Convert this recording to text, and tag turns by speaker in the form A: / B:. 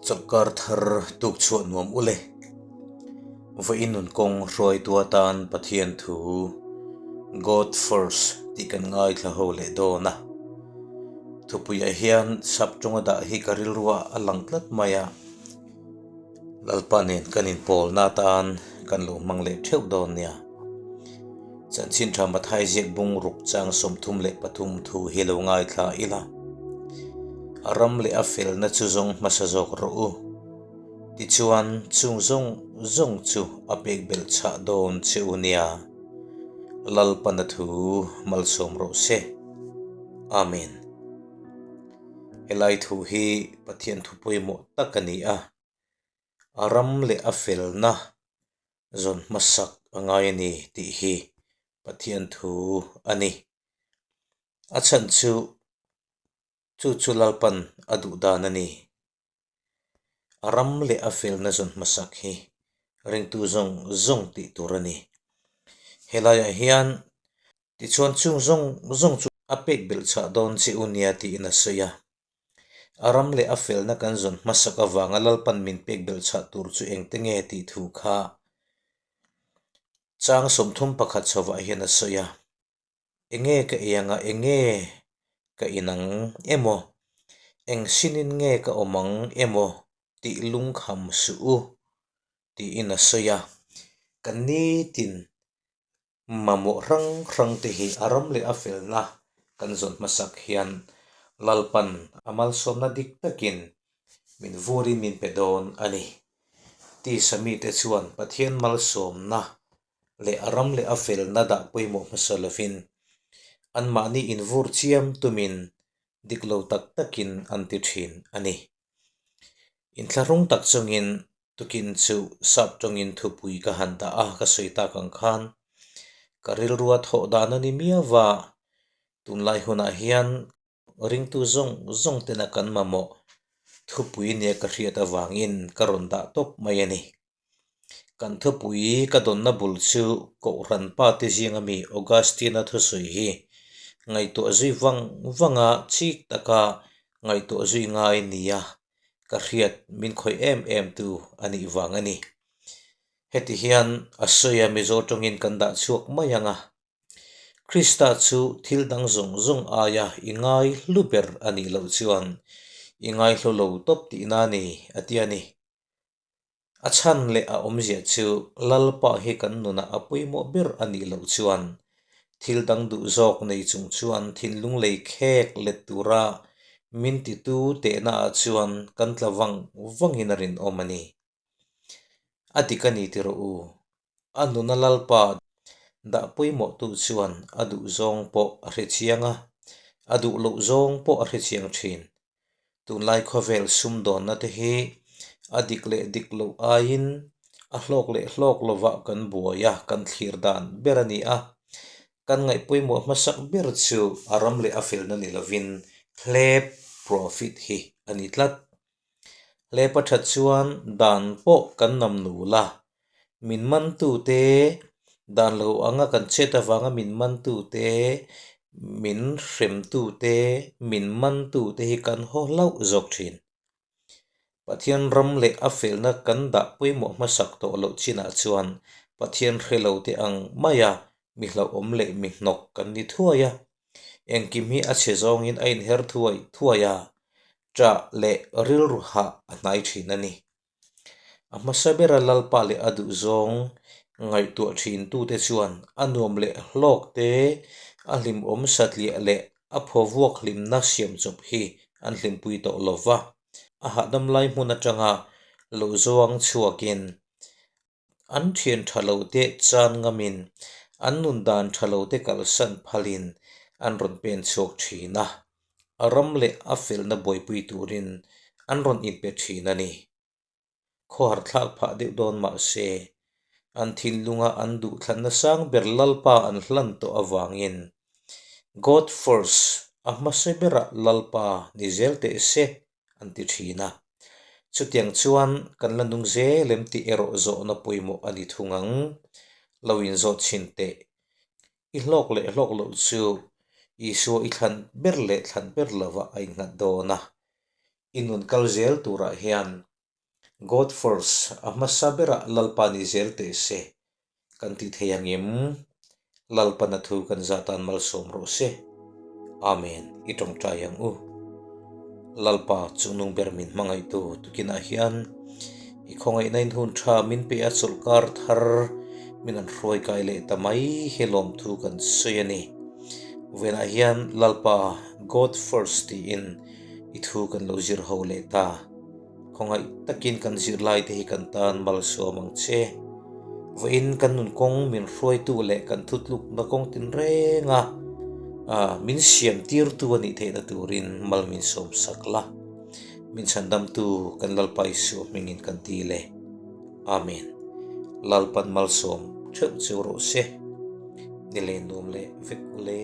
A: Chawlhkar thar tuk chhuah nuam u le. Vawiin nun kawng hruaitu atan Pathian thu God first tih kan ngaithla ho leh dawn a. Thupuiah hian sap tawnga dah hi ka rilruah a lang tlat mai a. Lalpa nen kan inpawlna atan kan lo hmang leh theuh dawn nia. Chanchin tha Mathai ziak bung ruk chang 33 thu hi lo ngaithla ila. A ram leh a felna chu zawng hmasa zawk rawh u. Tichuan chung zawng zawng chu a pek belh chhah dawn che u nia. Lalpana thu malsawm rawh se. Amen. Helai thu hi Pathian thu pawimawh tak a ni a, a ram leh a felna zawn hmasak a ngai a ni tih hi Pathian thu a ni. A chhan chu chu chu Lalpan a duh dan a ni. A ram leh a felna zawn hmasak hi ringtu zawng zawng tih tur a ni. Helaiah hian Tichuan chung zawng zawng chu a pek belh chhah dawn che u nia tiin a sawi a. A ram leh a felna kan zawn hmasak avanga Lalpan min pek belh chhah tur chu engte nge tih thu kha chang 31 chhovah hian a sawi a. Enge ka ei anga enge ka in ang emaw, eng sinin nge ka awm ang emaw tih lungkham suh u tiin a sawi a. Ka nitin Mamawh hrang hrang te hi a ram leh a felna kan zawn hmasak hian Lalpan a malsawmna dik takin min vurin min pe dawn a ni. Tisa mite chuan Pathian malsawmna leh a ram leh a felna dah pawimawh hmasa lovin anmahni invur chiam tumin dik lo tak takin an ti thin a ni. Inthlahrung tak chungin tukin chu sap tawngin thupui ka han dah a, ka sawi tak ang khan ka rilrua thawh dan a ni miau va, tunlai hunah hian ringtu zawng zawng tena kan mamawh thupui nia ka hriat avangin ka rawn dah tawp mai a ni. Kan thupui ka dawnna bul chu Kohhran pa te zinga mi Augustine-a thusawi hi ngaihtuah zui vang vanga chik taka ngaihtuah zui ngai nia ka hriat min khawih em em tu a nih vang a ni. Heti hian a sawi a Mizo tawngin kan dah chhuak mai ang a, Krista chu thil dang zawng zawng aia i ngai hlu ber a nih loh chuan i ngai hlu lo tawp tihna a ni a ti a ni. A chhan leh a awmzia chu Lalpa hi kan nunah a pawimawh ber a nih loh chuan thil dang duh zawk nei chung chuan thinlung lei khek let tura min titu tehnaah chuan kan tla vang vangin a rinawm a ni. A dik a ni ti rawh u. A nuna Lalpa dah pawimawhtu chuan a duh zawng pawh a hre chiang a, a duh loh zawng pawh a hre chiang thin. Tunlai khawvel sumdawnna te hi a dik leh dik loh aiin a hlawk leh hlawk lovah kan buai a, kan thlir dan ber a ni a. Kan ngaih pawimawh hmasak ber chu a ram leh a felna ni lovin hlep, profit, hi a ni tlat. Hlep a that chuan dan pawh kan nam nul a, min mantute dan lo anga kan chet avanga min mantute, min hremtute, min mantute hi kan haw hlauh zawk thin. Pathian ram leh a felna kan dah pawimawh hmasak tawh loh chinah chuan Pathian hre lo te ang maia mi hlauhawm leh mi hnawk kan ni thuai a. Engkim hi a chhe zawngin a inher thuai thuai a, ṭah leh rilru hah a hnai thin a ni. A hmasa bera Lalpa leh a duhzawng ngaihtuah thintute chuan a nuam leh hlawk te, a hlimawm satliah leh a phawvuak hlimna siam chawp hi an hlimpui tawh lo va. A hahdam lai hmun atanga lo zawng chhuakin an thian tha lo te chan ngamin an nun dan tha lo te kalsan phalin an rawn pen chhuak thin a, a ram leh a felna buaipui turin an rawn inpe thin a ni. Khawhar thlak phah deuh dawn mah se, an thinlunga an duhthlanna sang ber Lalpa an hlan tawh avangin God first a hmasa berah Lalpa ni zel teh se an ti thin a. Chutiang chuan kan la nung zel em tih erawh zawhna pawimawh a ni thung ang. Lo inzawt chhin teh. I hlawk leh hlawk loh chu Isua i thlan ber leh thlan ber lovah a innghat dawn a. I nun kal zel turah hian. God first, a hmasa berah Lalpa ni zel teh se, kan ti thei angem? Lalpana thu kan zah tan malsawm rawh se. Amen. I tawngtai ang u. Lalpa chungnung ber min hmangaihtu tukinah hian i khawngaihna in hun tha min pe a chawlhkar thar min an hruai kai leh ta mai hi lawmthu kan sawi a ni. Vawiinah hian Lalpa God first tiin i thu kan lo zir ho leh ta. Khawngaih takin kan zirlai te hi kan tan malsawm ang che. Vawiin kan nun kawng min hruaitu leh kan thutlukna kawng tinrenga min siam tirtu a nih theihna turin mal min sawm sak la. Min chhandamtu kan Lalpa Isua hmingin kan ti le. Amen. Lalpan malsawm theuh cheu rawh se. Ni leh nuam leh vek ule.